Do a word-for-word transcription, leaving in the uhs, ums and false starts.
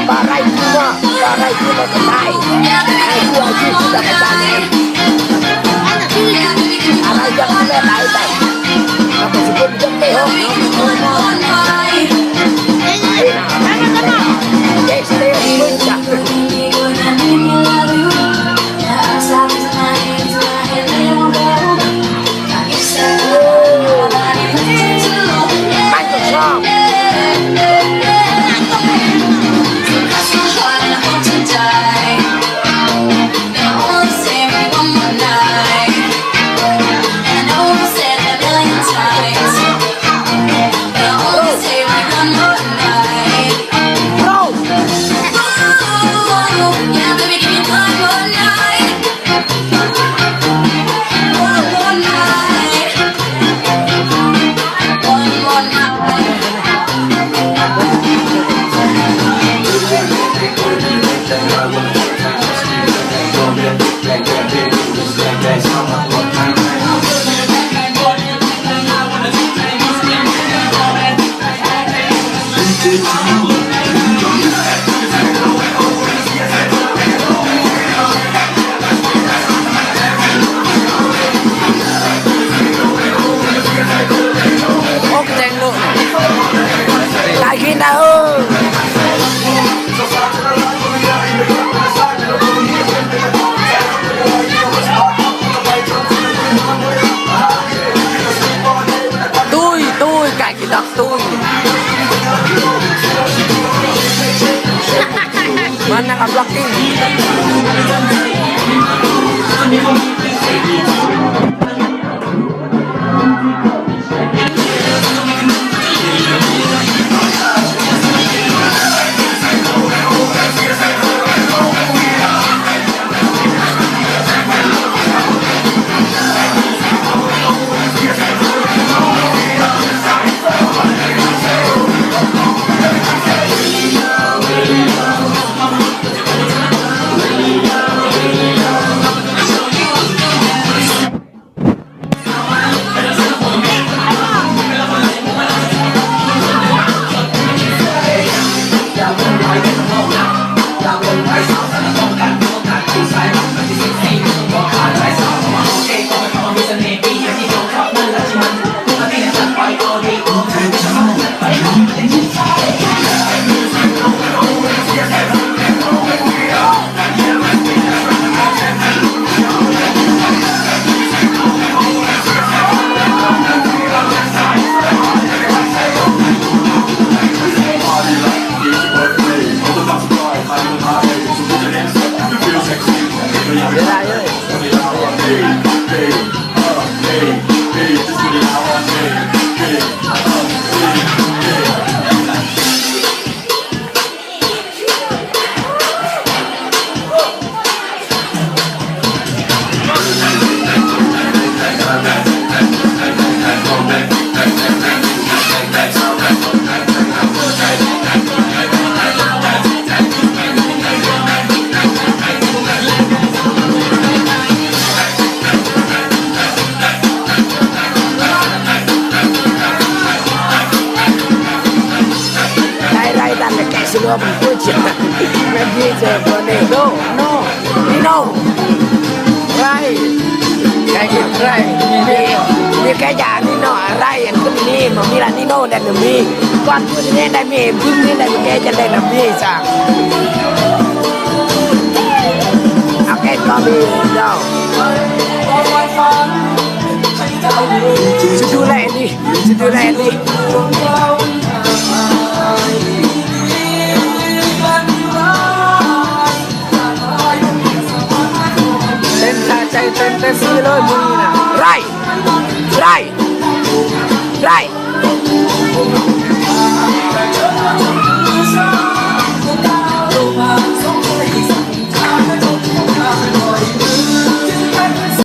Parai kuma, parai kuma ketai. Ai ku aji kita ketai. Arai jak kita tai tai. Apa sebut jok teh ho? Yes, teh ho. Tui, tui, kaki dak tui. Mana ka blocking? Rai, rai, dan ke sini apa kucing? Pergi je, boleh. No, no. Nino. Rai. Kayak gitu, Rai. Ini, ini kayak jadi, no. Rai yang ke ini, memila Nino dan demi. Kuat pun ini dan mi, pun ini dan mi kayak jadi dan mi sa. Oke, kami, no. Judulnya ini, judulnya ini.